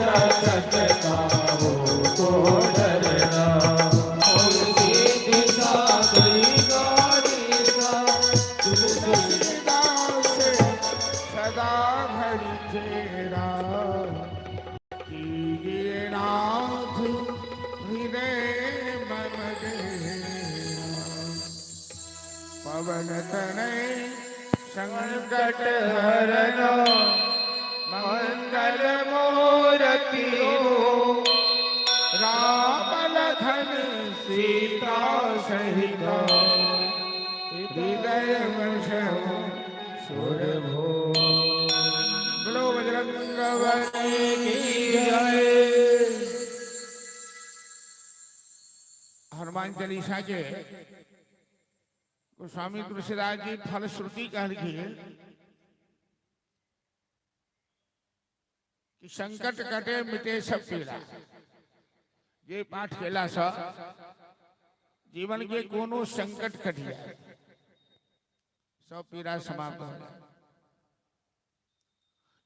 रक्षक काहू को डरना। और सिद्धि साखी गौरीसा, तुलसीदास सदा हरि चेरा, कीजिए नाथ हृदय मम डेरा। पवन तनय संकट हरन, मंगल मूर्ति रूप, राम लखन सीता सहित, हृदय बसहु सुर भूप। बोलो बजरंग बली की जय। हनुमान चालीसा के गोस्वामी तुलसीदास जी फलश्रुति कहलखिन कि संकट कटे मिटे सब पीड़ा। जे पाठ केला सँ जीवन के कोनो संकट कटि जाए, सब पीड़ा समाप्त हो जाए।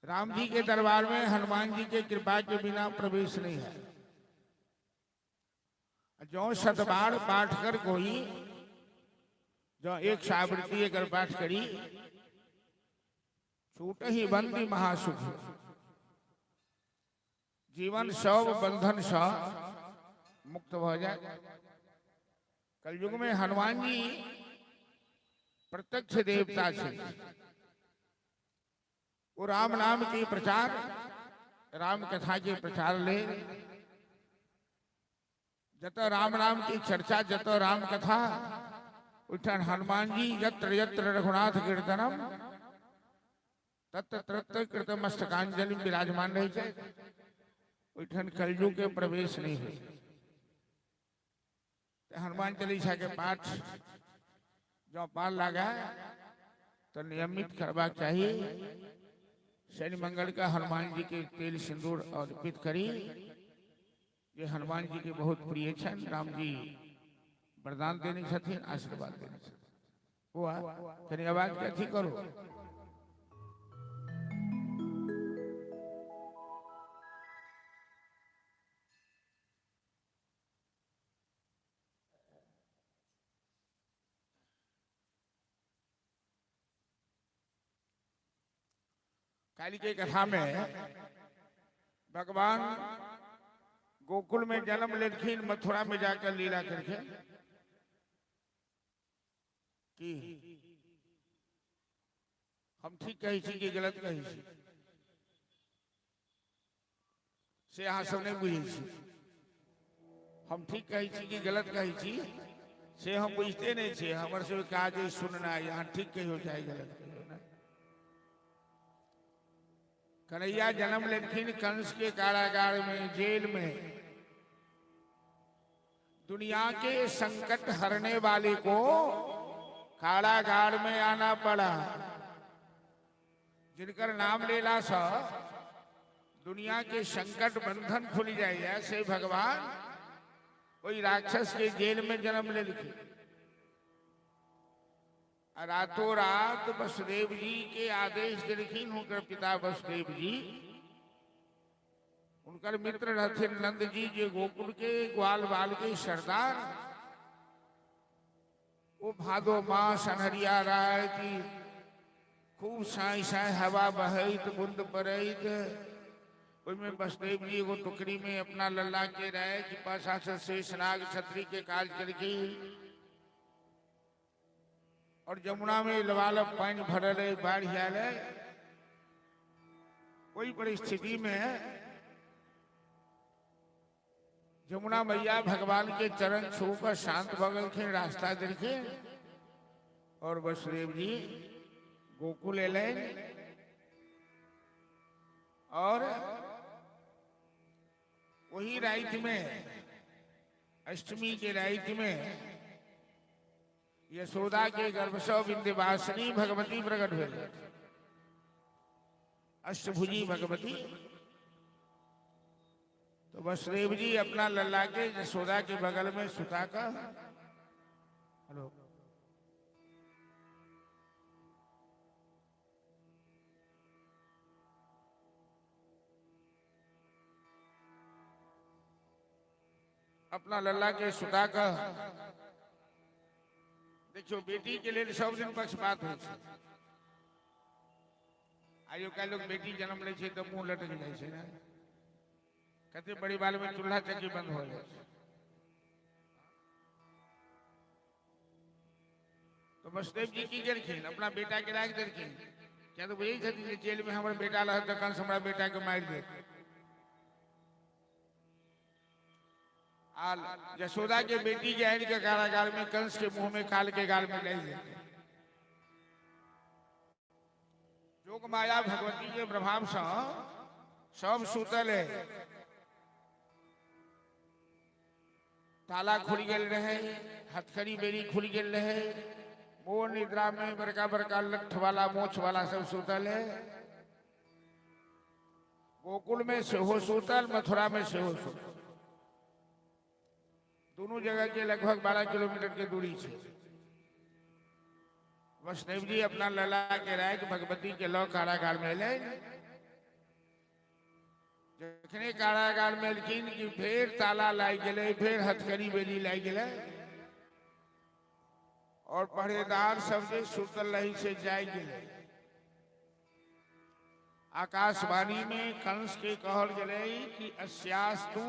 राम जी के दरबार में हनुमान जी के कृपा के बिना प्रवेश नहीं है। जो शतबार पाठ कर कोई, जो एक आवृत्ति अगर पाठ करी, छूट ही बंदी महासुख। जीवन सब बंधन सँ मुक्त भ जाए। कलयुग में हनुमान जी प्रत्यक्ष देवता छे। वो राम नाम के प्रचार, राम कथा के प्रचार ले जत राम नाम की चर्चा, जत राम कथा, ओहिठाम हनुमान जी। यत्र यत्र रघुनाथ कीर्तनम तत्र तत्र कृत मस्तकांजलि विराजमान रहे छै। ओहिठाम कलयुग के प्रवेश नहीं हो। हनुमान चालीसा के पाठ जो पार लागे तो नियमित करबाक चाही। शनि मंगल का हनुमान जी के तेल सिंदूर अर्पित करी। ये हनुमान जी के बहुत प्रिय छनि। राम जी वरदान देने छथिन, आशीर्वाद देने छथिन। बुआ, कनी आवाज के अथी करू। काली के कथा में भगवान गोकुल में जन्म लेलखिन, मथुरा में जाकर लीला करके की हम ठीक कहै छी कि गलत कहै छी, से अहाँ सब नहीं बुझै छी। हम ठीक कहै छी कि गलत कहै छी, से हम बुझते नहीं छी। हमर सब काज अइ सुननाइ। अहाँ ठीक कहियो चाहे गलत कहियो ने। कन्हैया जन्म लेलखिन कंस के कारागार में, जेल में। दुनिया के संकट हरने वाले को कारागार में आना पड़ा। जिनकर नाम लेला स दुनिया के संकट बंधन खुल जाए, ऐसे भगवान कोई राक्षस के जेल में जन्म लेलखिन। आ रातों रात वसुदेव जी के आदेश देलखिन। हुनकर पिता वसुदेव जी, उनकर मित्र रहथिन नंद जी, जे गोकुल के ग्वाल बाल के सरदार। वो भादो मास, अन्हरिया राति, खूब साई साई हवा बहैत, बूंद पड़ैत। ओहिमे वसुदेव जी एगो टोकरी में अपना लल्ला के रहे कि पाछा से शेषनाग छत्री के काज केलखिन और जमुना में लबालब पानि भरल है, बाढ़ि आयल है। ओहि परिस्थिति में जमुना मैया भगवान के चरण छू कर शांत भऽ गेलखिन, रास्ता देलखिन और वसुदेव जी गोकुल एलनि। और वही राति में, अष्टमी के राति में, यशोदा के गर्भ से विंध्यवासिनी भगवती प्रकट भेल, अष्टभुजी भगवती। तो वसुदेव जी अपना लल्ला के यशोदा के बगल में सुता कर, हेलो, अपना लल्ला के सुता कऽ देखियौ, बेटी के लेल सब दिन पक्षपात होइ छै। आइयो काल्हि लोक बेटी जन्म लै छै तऽ मुँह लटकि जाइ छै ने। कते परिवार में चूल्हा चक्की बंद हो जाइ छै। तो वसुदेव जी की केलखिन? अपना बेटा के राखि देलखिन, किया तऽ बुझै छथिन जे जेल में हमर बेटा रहत तऽ कंस हमरा बेटा के मारि देत। आ यशोदा के बेटी के आनि के कारागार में कंस के मुंह में काल के गाल में लाई देलखिन। जोग माया भगवती के प्रभाव से सब सुतल है, ताला खुलि गेल रहे, हथकड़ी बेड़ी खुलि गेल रहे, मोह निद्रा में बड़का बड़का लठ वाला मोछ वाला सब सुतल है। गोकुल में सेहो सुतल, मथुरा में सेहो सुतल। दोनों जगह के लगभग 12 किलोमीटर के दूरी छै। वसुदेव जी अपना लला के राखि भगवती के लऽ कारागार में एलै। जखने कारागार में एलखिन कि फेर ताला लागि गेलै, फेर हथकड़ी बेड़ी लागि गेलै और पहरेदार सब जे सुतल रही से जागि गेलै। आकाशवाणी में कंस के कहल गेलै कि अस्यास्तु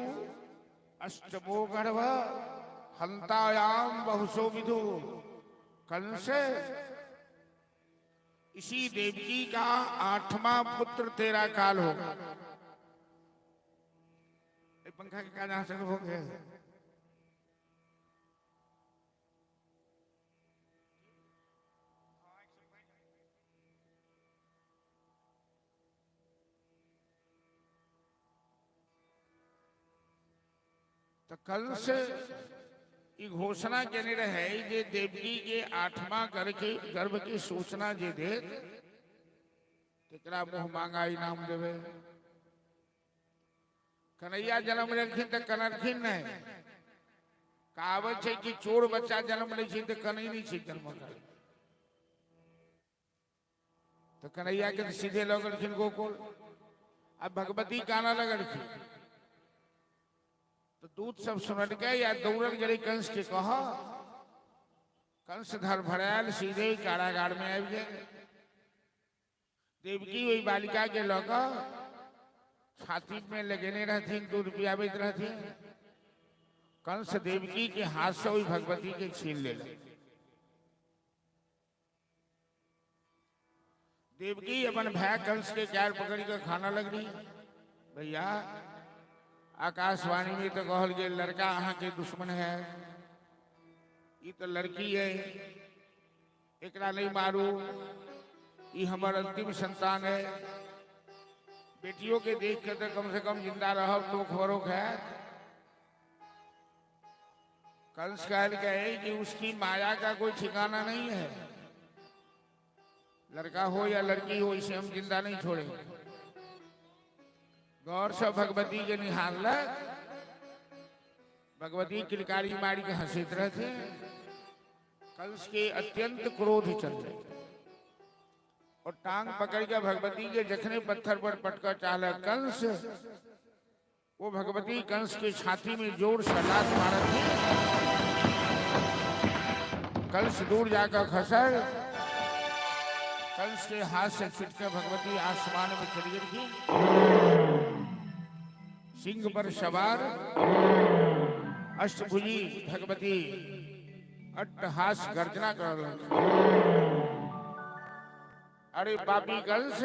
अष्टमो गर्भ हंतायाम बहुसो विधु। कंस, इसी देवकी का आठवां पुत्र तेरा काल होगा। ए पंखा के काज अहाँ सब हो गेल? तऽ कंस ई घोषणा केने रहे जे देवकी के आठवां गर्भ के सूचना जे देत तकरा मुंह मांगा इनाम देबै। कन्हैया जन्म लेलखिन तऽ कनलखिन नहि। कहावत छै कि चोर बच्चा जन्म लै छै तऽ कनै नहि छै जन्म काल। तऽ कन्हैया के तऽ सीधे लऽ गेलखिन गोकुल। आ भगवती कानऽ लगलखिन तऽ दूत सब सुनलकै या दौड़ल गेलै कंस के कह। कंस धड़फड़ायल सीधे कारागार में आबि गेल। देवकी ओहि बालिका के लऽ कऽ छाती में लगेने रहथिन, दूध पियाबैत रहथिन। कंस देवकी के हाथ से ओहि भगवती के छीन लेलक। देवकी अपन भाय कंस के पैर पकड़ के खाना लगली, भैया आकाशवाणी में तो कहल गेल लड़का अहाँ के दुश्मन है, ई तो लड़की है, एकरा नहीं मारू, ई हमर अंतिम संतान है, बेटियों के देख के तो कम से कम जिंदा रहब तो खबरों है। कंस कहल गए कि उसकी माया का कोई ठिकाना नहीं है, लड़का हो या लड़की हो इसे हम जिंदा नहीं छोड़ेंगे। गौर से भगवती के निहारलक, भगवती किलकारी मारी के हंसैत रहते। कंस के अत्यंत क्रोध चल रहे और टांग पकड़ के भगवती के जखने पत्थर पर पटका चाहल कंस, वो भगवती कंस के छाती में जोर से लात मारत थी। कंस दूर जाकर खसल, कंस के हाथ से छुटकर भगवती आसमान में चली गई। सिंह पर सवार अष्टभुजी भगवती अट्टहास गर्जना कर रहे। अरे पापी कंस,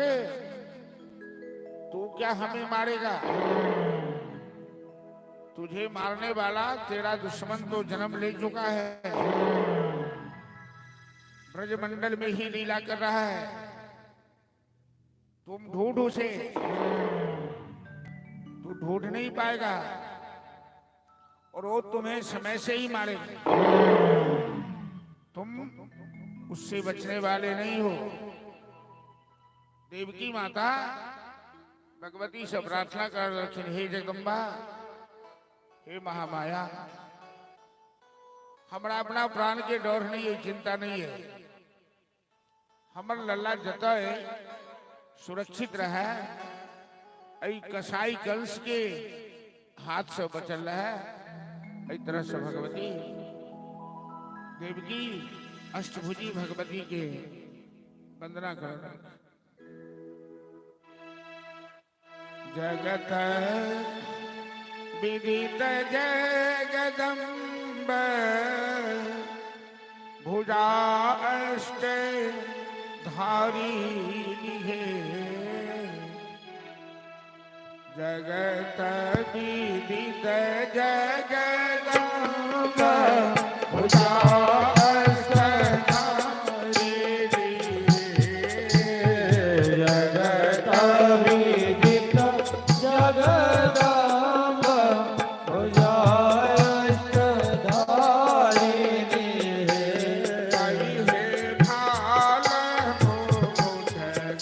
तू क्या हमें मारेगा? तुझे मारने वाला तेरा दुश्मन तो जन्म ले चुका है, ब्रजमंडल में ही लीला कर रहा है, तुम ढूंढ उसे, तू ढूंढ नहीं पाएगा और वो तुम्हें समय से ही मारेगा, तुम उससे बचने वाले नहीं हो। देवकी माता भगवती से प्रार्थना कर रखिन, हे जगदम्बा, हे महामाया, हमरा अपना प्राण के डर नहीं है, चिंता नहीं है, हमर लल्ला जतय सुरक्षित रहे, ऐ कसाई कंस के हाथ से बचल रहे। एहि तरह से भगवती देवकी अष्टभुजी भगवती के वंदना कर। जगत विदित जगदम्ब भुजा अष्ट धारी है। जगत विदित जगदम्ब भुजा अष्ट धारी जगत विदित जगदम्ब भुजा अष्टधारिणी। हे भाल मुकुट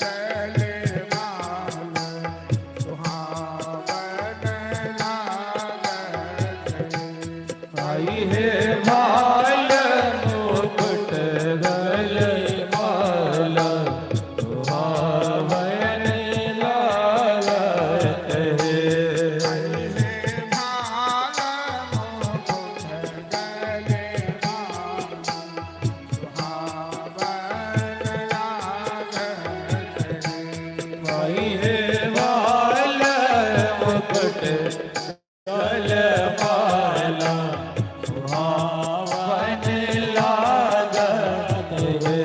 गले माल सुहावन लागत। आई हे माल मुकुट गले माल सुहावन लागत हे। हे भाल मुकुट गले माल सुहावन लागत। आई हे माल मुकुट गले माल सुहावन लागत हे।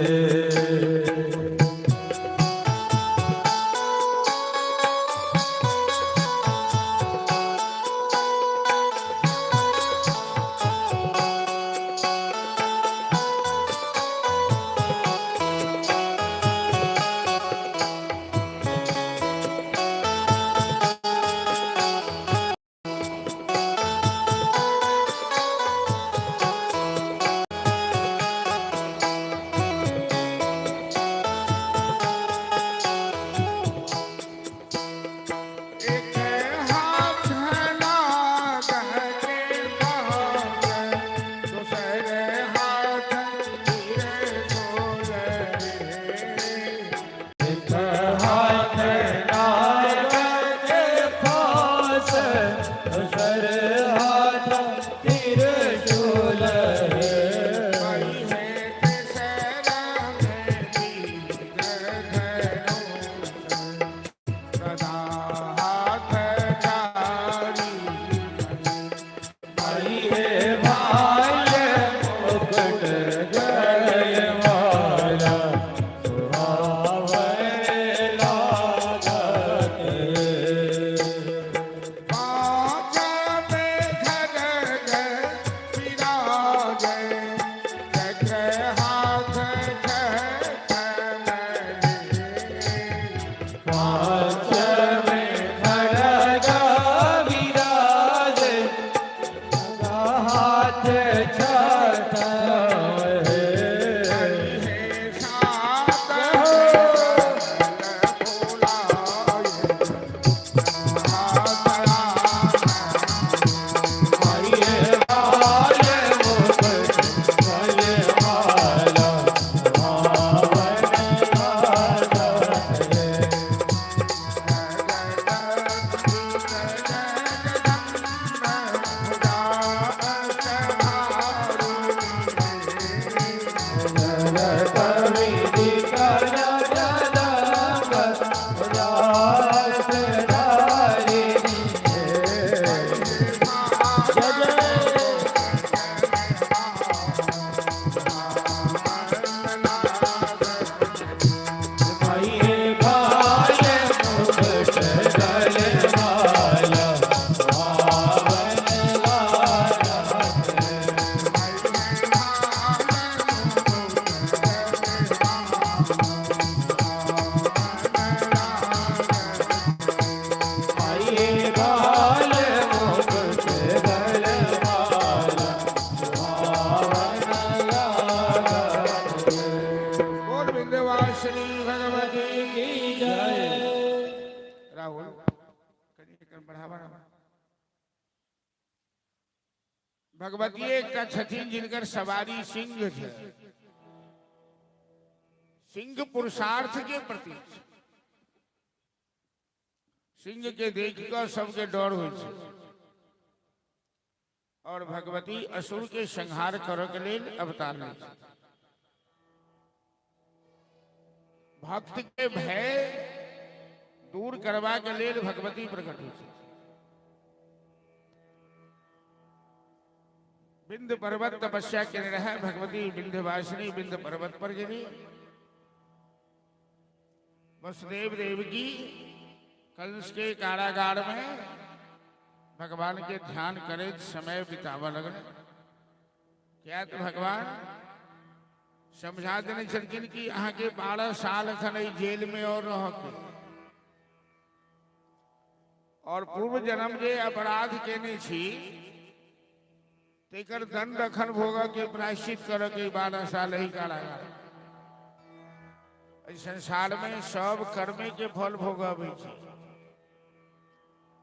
एक हाथ नाग के पास, दूसरे हाथ त्रिशूल रे। एक हाथ नाग के पास, दूसरे हाथ त्रिशूल है। आई है तीसरा में धनुष, सदा हाथ चारी। आई हे भाल मुकुट गले माला सुहावन लागत। पाँच में खड़ग विराजे, चक्र हाथ छठ में। पाँच में खड़ग विराज, हाथ छठ है। हे सात आई हे भाल मुकुट गले माला सुहावन लागत है। जगत विदित जगदम्ब भुजा अष्टधारिणी है। आई हे भाल मुकुट गले माला सुहावन लागत है। आई हे भाल मुकुट गले माला सुहावन लागत है। बोल विंध्यवासिनी भगवती की जय। राहुल कनि एकर बढ़ावा। भगवती एकटा छथिन जिनकर सवारी सिंह छै। सिंह पुरुषार्थ के प्रतीक छै। सिंह के देख कऽ सबके डर होइ छै। और भगवती असुर के संहार करऽ के लेल अवतार लै छथिन। भक्त के भय दूर करबा के लेल भगवती प्रकट होइ छथिन। विंध्य पर्वत तपस्या केने रहे भगवती विंध्यवासिनी, विंध्य पर्वत पर गेली। वसुदेव देवकी कंस के कारागार में भगवान के ध्यान करे समय बितावऽ लगल। क्या तो भगवान समझा देने छलखिन कि अहाँके 12 साल एखन एहि जेल में और रहके, और पूर्व जन्म जे अपराध केने छी तेकर दंड अखन भोगऽ के, प्रायश्चित करऽ के 12 साल एहि कारागार। एहि संसार में सब कर्मे के फल भोगबै छै।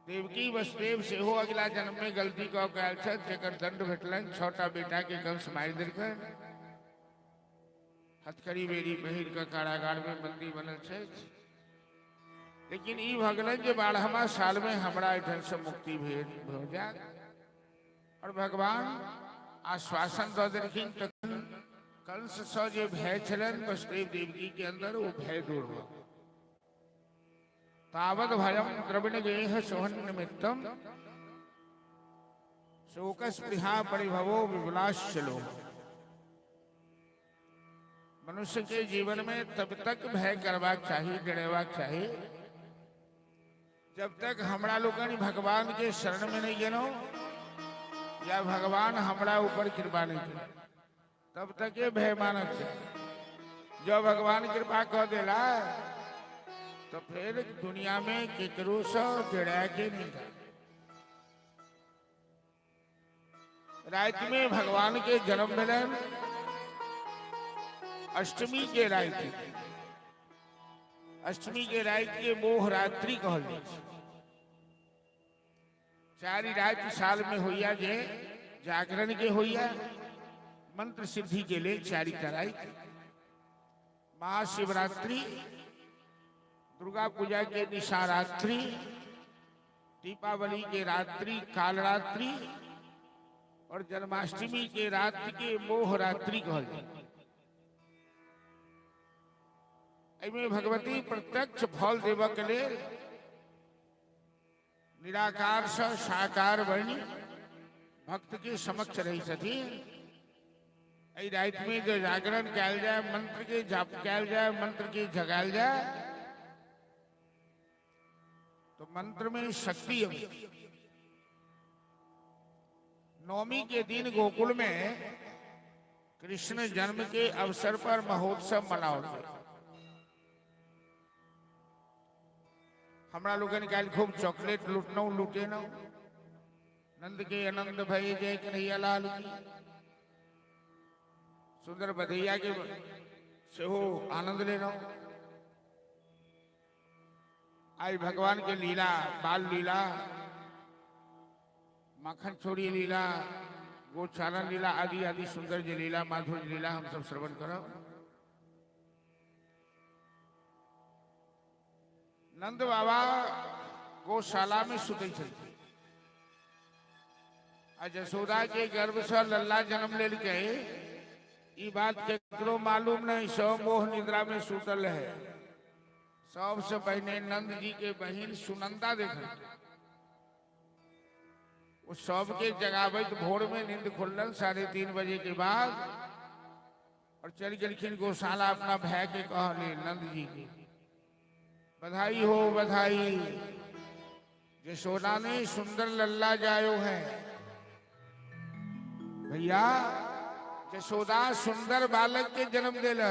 देवकी वसुदेव सेहो अगिला जन्म में गलती कऽ के आयल छथि, जकर दंड भेटलनि 6टा बेटा के कंस मारि देलकनि, हथकड़ी बेड़ी पहिर कऽ कारागार में बंदी बनल छथि। लेकिन ई भऽ गेलनि जे 12वां साल में हमरा एहिठाम से मुक्ति भेट भऽ जायत, और भगवान आश्वासन दऽ देलखिन। तखन कंस सँ जे भय छलनि वसुदेव देवकी के अंदर, ओ भय दूर भऽ गेल। तावत भयम द्रविण गेह सोहन निमित्तम शोक स्पृहा परिभवो विपुलाश्चलो। मनुष्य के जीवन में तब तक भय करबाक चाही, डरेबाक चाही, जब तक हमरा लोकनि भगवान के शरण में नहीं गेलहुँ या भगवान हमरा ऊपर कृपा नहीं केलनि, तब तक ये भय मानक चाही। जब भगवान कृपा कऽ देला तो फिर दुनिया में केकरो से डरा के नहीं था। राति में भगवान के जन्म भेलनि अष्टमी के राति। अष्टमी के राति के मोह रात्रि कहल जाइ छै। 4 राति साल में होइया जे जागरण के होइया मंत्र सिद्धि के लेल 4 राति। महाशिवरात्रि, दुर्गा पूजा के निशारात्रि, दीपावली के रात्रि कालरात्रि और जन्माष्टमी के रात्रि के मोह रात्रि कहल जाइ। एहिमे भगवती प्रत्यक्ष फल देबऽ के लेल निराकार से साकार बनि भक्त के समक्ष रहै छथिन। एहि राति में जो जागरण कयल जाय, मंत्र के जाप कयल जाय, मंत्र के जगायल जाय, तो मंत्र में शक्ति अबै। नवमी के दिन गोकुल में कृष्ण जन्म के अवसर पर महोत्सव मनाओल गेल। हमरा लोकनि काल्हि खूब चॉकलेट लुटलहुँ लुटेलहुँ। नंद के आनंद भई जय कन्हैया लाल की। सुंदर बधैया के सेहो आनंद लेलहुँ। आई भगवान के लीला, बाल लीला, माखन चोरी लीला, गोचारण लीला आदि आदि सुंदर जे लीला, माधुर्य लीला हम सब श्रवण करब। नंद बाबा गौशाला में सुतै छलखिन आ जसोदा के गर्भ से लल्ला जन्म लेलकै, ई बात केकरो मालूम नहीं, सब मोह निद्रा में सुतल है। सबसे पहले नंद जी के बहिन सुनंदा देखल, वो सबके जगाबैत भोर में नींद खुललन 3:30 बजे के बाद और चल गेलखिन गौशाला अपना भाई के कहले नंद जी के बधाई हो बधाई, जसोदा ने सुंदर लल्ला जायो है। भैया जसोदा सुंदर बालक के जन्म दिल।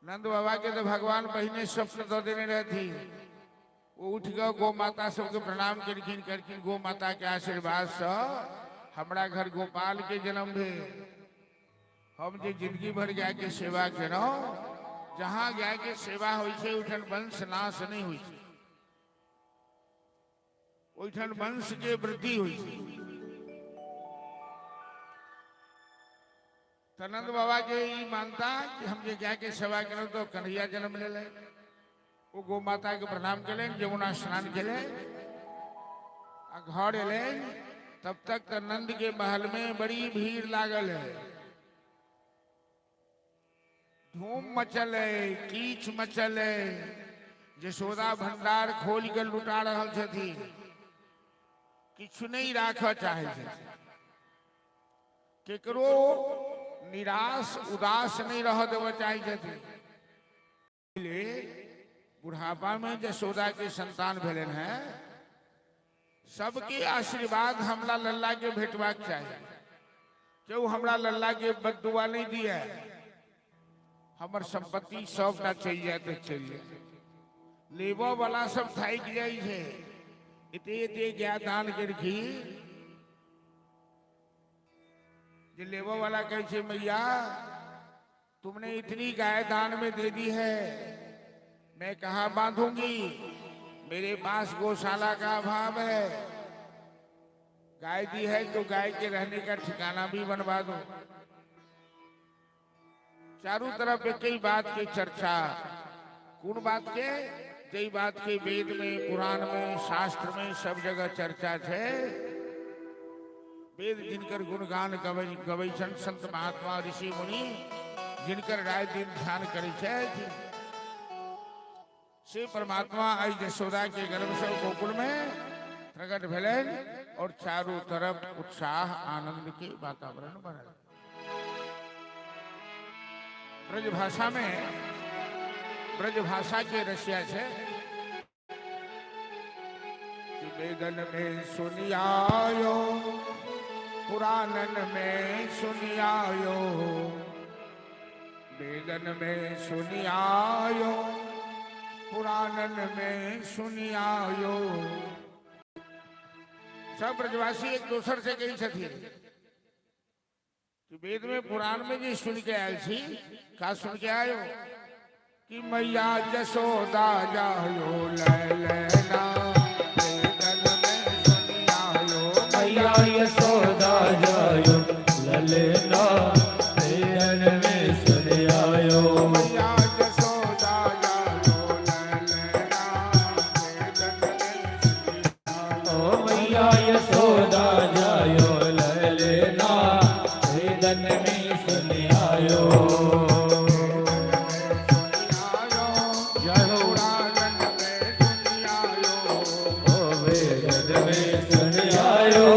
नंद बाबा के तो भगवान पहिने स्वप्न दऽ देने रहथि। वो उठ के गौ माता सबके प्रणाम केलखिन, कहलखिन गौ माता के आशीर्वाद से हमरा घर गोपाल के जन्म भेल। हम जे जिंदगी भर गाय के सेवा केलहुँ, जहाँ गाय के सेवा होइ छै ओहिठाम वंश नाश नहीं होइ छै, ओहिठाम वंश के वृद्धि होइ छै। तऽ नंद बाबा के ई मानता कि हम जे गाय के सेवा केलहुँ तो कन्हैया जन्म लेलनि। ओ गौ माता के प्रणाम केलनि, यमुना स्नान केलनि आ घर एलनि। तब तक तो नंद के महल में बड़ी भीड़ लागल है, धूम मचल है, कीच मचल है। जशोदा भंडार खोल के लुटा रहल छथिन, किछु नहीं राखऽ चाहे छथिन, केकरो निराश उदास नहीं रह देबऽ चाहे छथिन। बुढ़ापा में जशोदा के संतान भेलन है, सबके आशीर्वाद हमरा लल्ला के भेटबाक चाही। केहू हमरा लल्ला के बददुआ नहीं दिया, हमर संपत्ति सबटा चलि जाए तो चलि जाए। लेबऽ वाला सब थाकि जाइ छै, एते एते गाय दान केलखिन जे लेबऽ वाला कहै छै मैया तुमने इतनी गाय दान में दे दी है, मैं कहाँ बांधूंगी, मेरे पास गौशाला का अभाव है, गाय दी है तो गाय के रहने का ठिकाना भी बनवा दो। चारों तरफ एक ही बात की चर्चा, कौन बात के? जई बात के वेद में, पुराण में, शास्त्र में सब जगह चर्चा है। वेद जिनकर गुणगान गवै गवै छन, संत महात्मा ऋषि मुनि जिनकर रात दिन ध्यान करै छथि, से परमात्मा आई जशोदा के गर्भ से गोकुल में प्रकट भेलनि और चारों तरफ उत्साह आनंद के वातावरण बनल। ब्रज भाषा में, ब्रज भाषा के रसिया छे कि वेदन में सुनियायो, पुराणन में सुनियायो, वेदन में सुनियायो, पुराणन में सुनियायो। सब ब्रजवासी एक दोसर से कहै छथिन कि वेद में पुराण में जे सुन के आयल छी, का सुन के आयो कि मैया जशोदा जायो ललना, वेदन में सुनियायो, मैया यशोदा जायो ललना, वेदन में सुनियायो। मैया जशोदा जायो ललना, वेदन में सुनियायो। ओ मैया यशोदा जायो ललना, वेदन में सुनियायो। जय हो। पुराणन में सुनियायो, ओ वेदन में सुनियायो,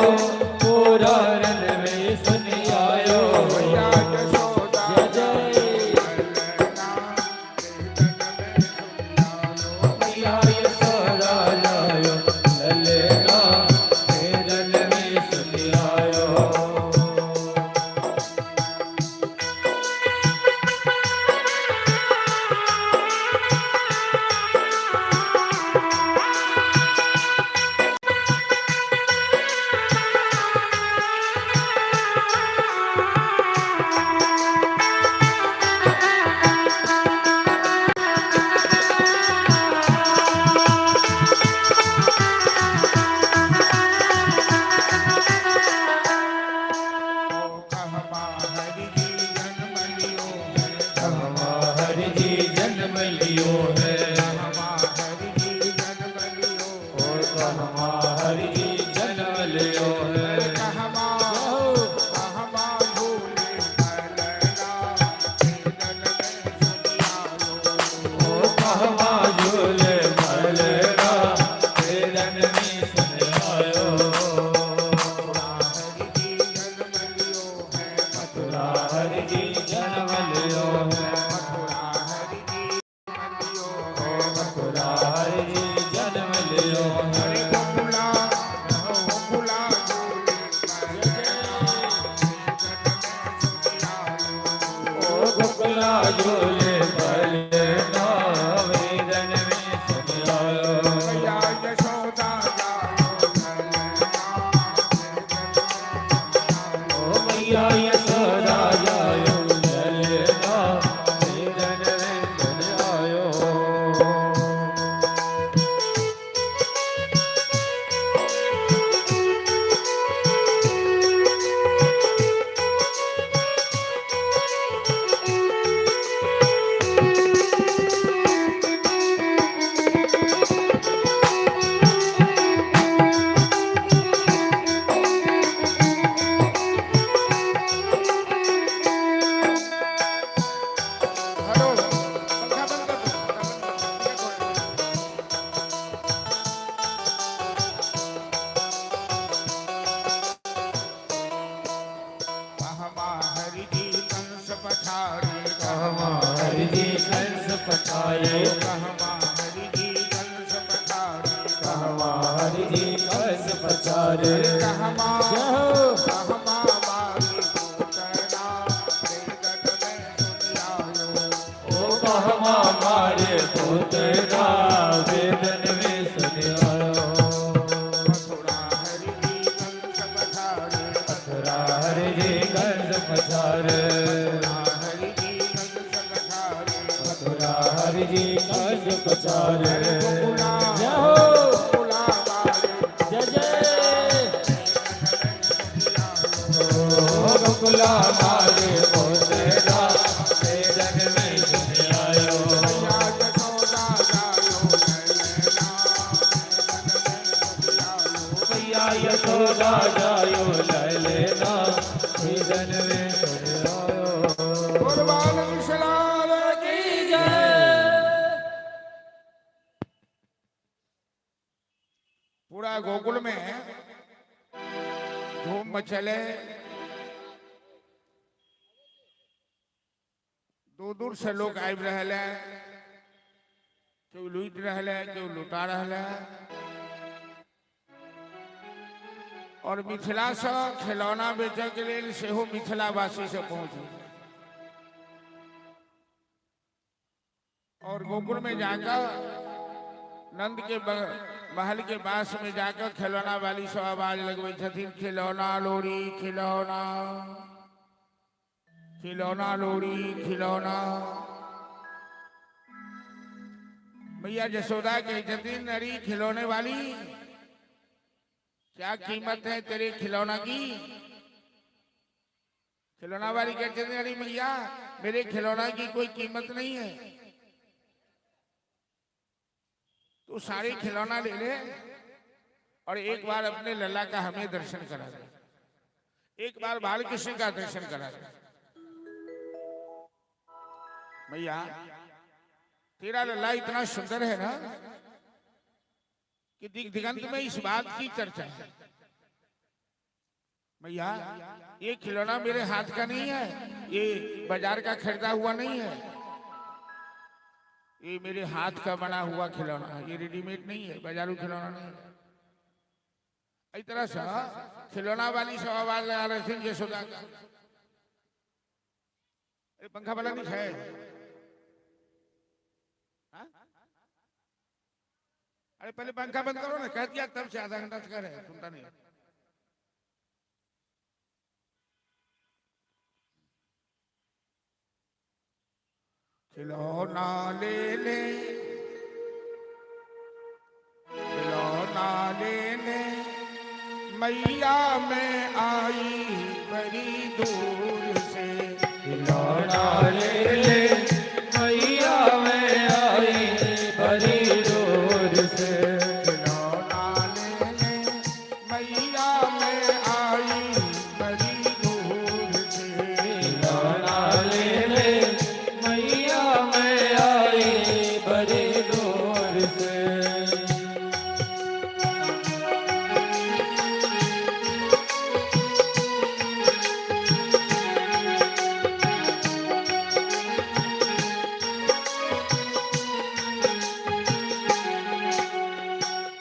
पुराणन में सुनियायो। मैया जशोदा जय जय। ललना, वेदन में सुनियायो। मैया यशोदा जायो ललना, वेदन में सुनियायो। ओ कहवा हरि जी जन्म लियो है, कहवा हरि जी जन्म लियो है, कहवा हरि जी जन्म लियो, ओ कहवा हरि जी जन्म लियो है। कहवा कहवा झूले ललना, वेदन में सुनियायो। ओ कहवा झूले मलना, वेदन में सुनियायो। हरि जी जन्म लियो है, मथुरा हरि जी जन्म लियो है, मथुरा हरि जी जन्म लियो है। मथुरा हरि जी जन्म लियो है। अरे गोकुला गोकुला झूले ललना, वेदन में सुनियायो। ओ गोकुला झूले मलना, वेदन में सुनियायो। मैया यशोदा जायो ललना, वेदन में सुनियायो। ओ मैया यशोदा जायो ललना, वेदन में सुनियायो। कहमा हरि कंस पछारे। कहमा जय हो। कहमा मारी पूतना वेदन में सुनियायो। ओ कहमा मारे पूतना वेदन में सुनियायो। मथुरा हरि कंस पछारे। मथुरा हरि कंस पछारे। मथुरा हरि कंस पछारे। मथुरा हरि कंस पछारे। गोकुला जय हो। गोकुला मारे जय जय। ओ गोकुला मारे पूतना वेदन में सुनियायो। मैया जसोदा जायो ललना वेदन में सुनियायो। मैया यशोदा जायो ललना वेदन में सुनियायो। कुर्बान विश्लाल की जय। पूरा गोकुल में धूम मचले। दूर दूर से लोग आबि रहल है, केओ लूटि रहल है, केओ लुटा रहल है। और मिथिला से खिलौना बेचै के लेल सेहो मिथिलावासी से पहुंच। और गोकुल में जाकर नंद के महल के पास में जाकर खिलौना वाली सब आवाज लगबै छथिन, खिलौना लोरी खिलौना, खिलौना लोरी खिलौना। मैया जसोदा कहै छथिन, अरे खिलौने वाली, क्या कीमत है तेरे खिलौना की? खिलौना वाली कहते छथिन, अरे मैया, मेरे खिलौना की कोई कीमत नहीं है, तू सारे खिलौना ले ले और एक बार अपने लल्ला का हमें दर्शन करा दे, एक बार बाल कृष्ण का दर्शन करा दे। मैया, तेरा लल्ला इतना सुंदर है ना कि दिग दिगंत में इस बात की चर्चा है। मैया, ये खिलौना मेरे हाथ का नहीं है, ये बाजार का खरीदा हुआ नहीं है, ये मेरे हाथ का बना हुआ खिलौना है, ये रेडीमेड नहीं है, बाजारू खिलौना नहीं है। एहि तरह से खिलौना वाली सब आवाज लगा रहे थे यशोदा का। अरे पंखा वाला नहीं है? हाँ? अरे पहले पंखा बंद करो ना, कह दिया तब से आधा घंटा से कह रहे हैं, सुनता नहीं। खिलौना ले ले, खिलौना ले ले, मैया मैं आई बड़ी दूर से। खिलौना ले ले मैया मैं आई बड़ी दूर से। खिलौना ले ले मैया मैं आई बड़ी दूर से। खिलौना ले ले मैया मैं आई बड़ी दूर से।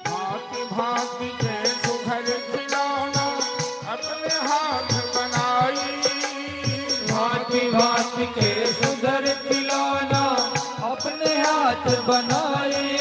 भांति भांति के सुघर खिलौना अपने हाथ बनाई। भांति भांति के सुंदर खिलौना अपने हाथ बनाए।